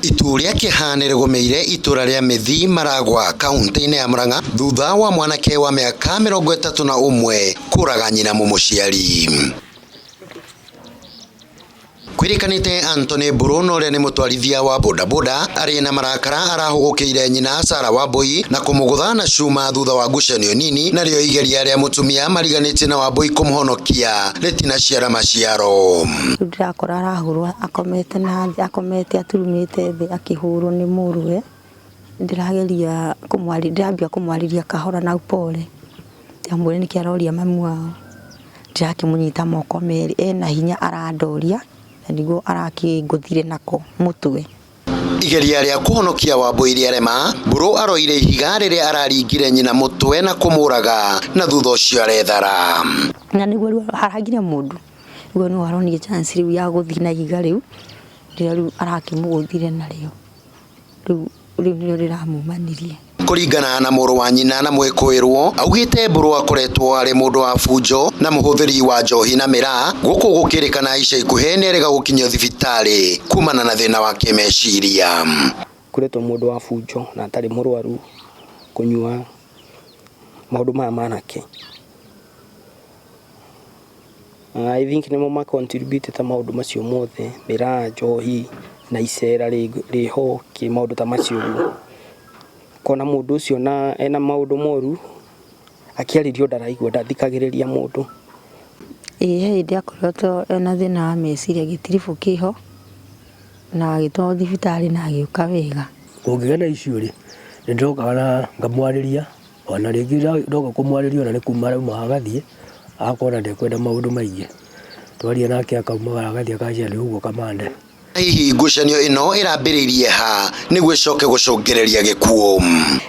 Itu rĩa kĩeha nĩrĩgũmĩire itũra rĩa Mĩthii Maragwa kaunti-inĩ ya Murang'a thutha wa mwanake wa mĩaka 31 kũraga nyina mũmũciari. Kwĩrĩkanĩte Anthony Mbũrũ na ũrĩa nĩ mũtwarithia wa bodaboda arĩ na marakara arahũgũkĩire nyina Sarah Wambui na kũmũgũtha na cuma thutha wa ngucanio nini narĩo igeria rĩa mũtumia mariganĩtie na Wambui kũmũhonokia rĩtinaciara maciaro. Rĩu ndĩrakora arahũrwo akomete na thĩ, akomete aturumĩte thĩ akĩhũrwo nĩ mũrũwe. Ndĩrageria kũmwarĩria, ndĩrambia kũmwarĩria kahora na upole. Ndĩramũria nĩkĩ aroria mamu wao. Ndĩrakĩmũnyita moko merĩ, ena hinya arandoria na nĩguo arakĩngũthire nako mũtwe. Igeria rĩa kũhonokia Wambui rĩarema, Mbũrũ aroire ihiga rĩrĩa araringire nyina mũtwe na kũmũraga na thutha ũcio arethara. Na nĩguo rĩu harangire mũndũ, rĩu nĩguo aronire chance rĩu ya gũthiĩ na ihiga rĩu, rĩrĩa rĩu arakĩmũgũthire narĩo. Rĩu rĩu nĩrĩo rĩramumanirie. Kũringana na mũrũ wa nyina na mwĩkũĩrwo, augĩte Mbũrũ akoretwo arĩ mũndũ wa bunjo na mũhũthĩri wa njohi na mĩraa, gũkũ gũkĩrĩkana ica ikuhĩ nĩerĩga gũkinyio thibitarĩ kumana na thĩna wa kĩmeciria. Koretwo mũndũ wa bunjo na atarĩ mũrwaru, kũnyua maũndũ maya manake. I think nĩmo ma contribute maũndũ macio mothe, mĩraa, njohi na icera rĩho kĩ maũndũ ta macio ũguo. Kona mũndũ ũcio na ena maũndũ moru akĩarĩrio ndaraigua, ndathikagĩrĩria mũndũ. Ĩĩ he hĩndĩ akoretwo ena thĩna wa meciria gĩtiribũ kĩho na agĩtwarwo thibitarĩ na agĩũka wega. Kũngĩgĩa na issue rĩ, nĩ ndĩrokaga na ngamwarĩria ona rĩngĩ ndoka kũmwarĩria ona nĩ kuma arauma agathiĩ agakora ndekwenda maũndũ maingĩ. Twaria nake akaumagara agathiĩ akanjĩra nĩ ũguo kamande. Hihi ngucanio ĩno ĩrambĩrĩirie ha nĩguo ĩcoke gũcũngĩrĩria gĩkuũ?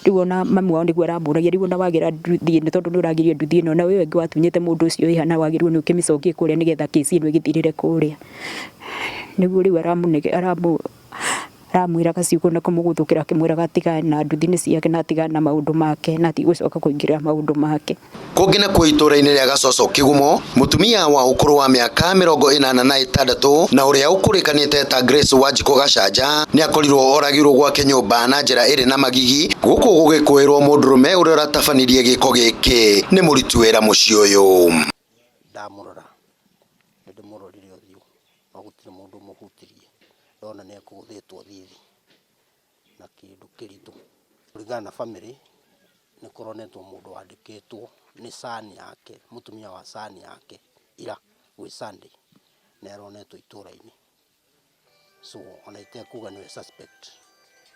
Rĩu ona mamu wao nĩguo aramũragia, rĩu ona wagĩra nduthi ĩno tondũ nĩ ũragĩrire nduthi ĩno na wewe ũngĩ watunyĩte mũndũ ũcio ĩha na wagĩrĩirwo nĩ ũkĩmĩcokie kũrĩa nĩgetha kĩci ĩno ĩgĩthirĩre kũrĩa. Nĩguo rĩu aramũnege aramu aramwĩraga ciugo na kũmũgũthũkĩra akĩmwĩraga atigane na nduthi nĩ ciake na atigane na maũndũ make na atige gũcoka kũingĩrĩra maũndũ make. Kũngĩ nakuo itũra-inĩ rĩa Gacoco Kĩgumo, mũtumia wa ũkũrũ wa mĩaka 86 na ũrĩa ũkũrĩkanĩte ta Grace Wanjikũ Gacanja nĩ akorirwo oragirwo gwake nyũmba na njĩra ĩrĩ na magigi, gũkũ gũgĩkũĩrwo mũndũrũme ũrĩa ũratabanirie gĩko gĩkĩ nĩ mũruti wĩra mũciĩ ũyũ. Ndamũrora nĩ ndĩmũrorire ũthiũ no gũtirĩ mũndũ ũmũhutirie, ndona nĩ ekũgũthĩtwo thithi na kĩndũ kĩritũ. Kũringana na bamĩrĩ nĩ kũronetwo mũndũ wandĩkĩtwo nĩ son yake, mũtumia wa son yake ira gwĩ Sunday nĩ aronetwo itũra-inĩ. So ona itekuga nĩwe suspect,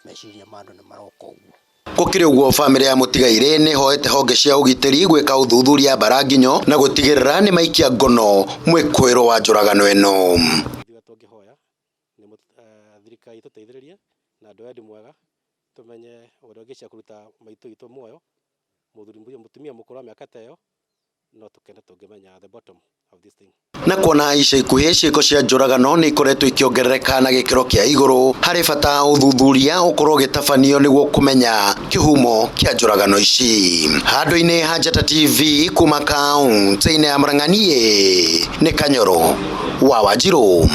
meciria ma andũ nĩ maroka ũguo. Gũkĩrĩ ũguo, bamĩrĩ ya mũtigairĩ nĩ ĩhoete honge cia ũgitĩri gwĩka ũthuthuria mbara nginyo na gũtigĩrĩra nĩ maikia ngono mwĩkũĩrwo wa njũragano ĩno. Ithuĩ tũngĩhoya nĩ thirikari ĩtũteithĩrĩrie na andũ wendi mwega tũmenye ũrĩa ũngĩcia kũruta maitũ witũ muoyo, mũthuri mũtumia mũkũrũ wa mĩaka ta ĩyo, no tũkene tũngĩmenya the bottom of this thing. Na kuona ica ikuhĩ ciĩko cia njũragano nĩ ikoretwo ikĩongerereka na gĩkĩro kĩa igũrũ, harĩ bata ũthuthuria ũkorwo ũgĩtabanio nĩguo kũmenya kĩhumo kĩa njũragano ici. Handũ-inĩ ha Njata TV kuma kaunti-inĩ ya Murang'a, niĩ nĩ Kanyoro wa Wanjirũ.